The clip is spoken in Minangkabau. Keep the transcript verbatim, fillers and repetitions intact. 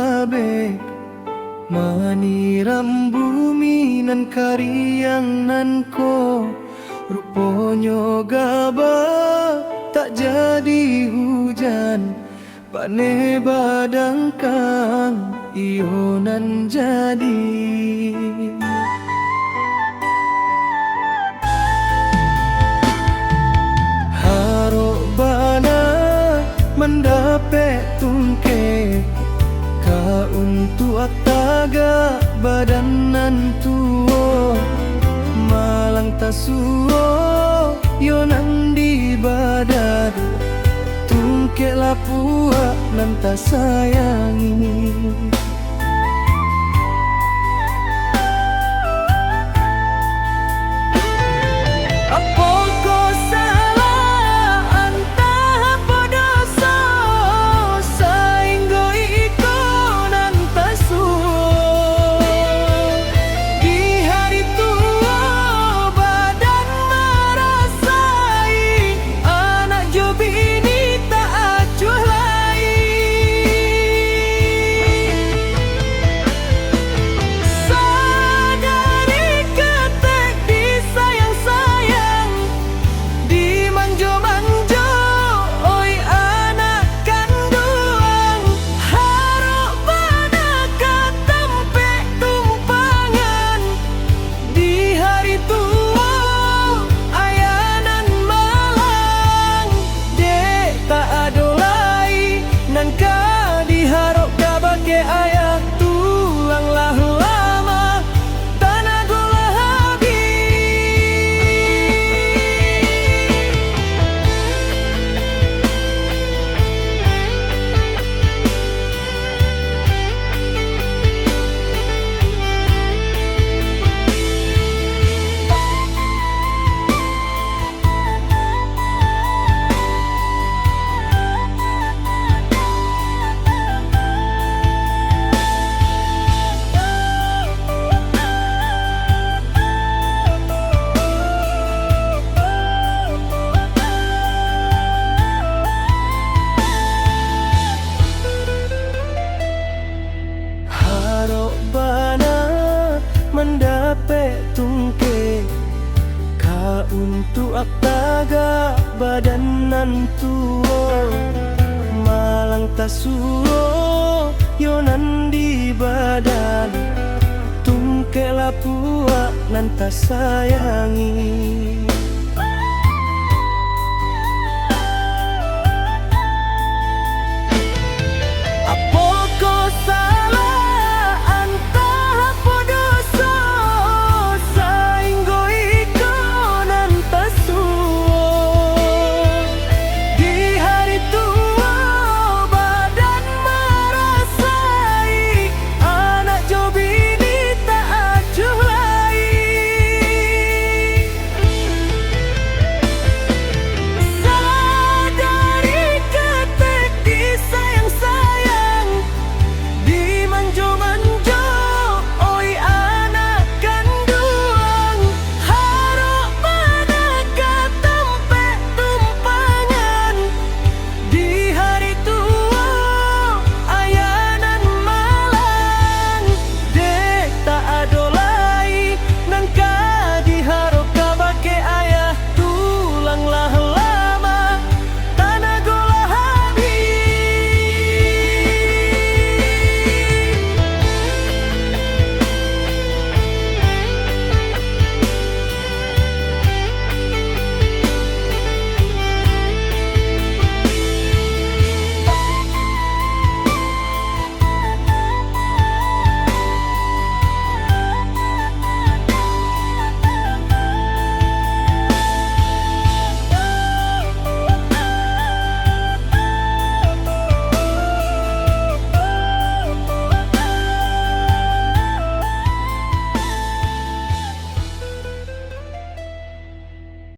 Abeh, maniram bumi nan kariang nan ko, ruponyo gabah tak jadi hujan, paneh badangkang iyo nan jadi. Harok bana mandapek tungkek, ka untuak tagak badan nan tuo, malang tasuo yo nan di badan, tungkek lapuak nan tasayangi. Apokoh salah, antah apo doso, sainggo iko nan tasuo. Di hari tuo badan marasai, anak jo bini tak acuah lai. Sadari ketek disayang-sayang, dimanjo-manjo, oi anak kanduang, harok bana ka tampek tumpangan. Di hari tuo, ayah nan malang, dek tak ado lai nan ka diharok kabake ayah, tulang lah lamo, tanago lah habih. Harok bana mandapek tungkek, ka untuak tagak badan nan tuo, malang tasuo yo nan di badan, tungkek lapuak nan tasayangi. Apokoh salah, antah apo doso, sainggo iko nan tasuo. Di hari tuo badan marasai, anak jo bini tak acuah lai. Sadari ketek disayang-sayang, dimanjo-manjo,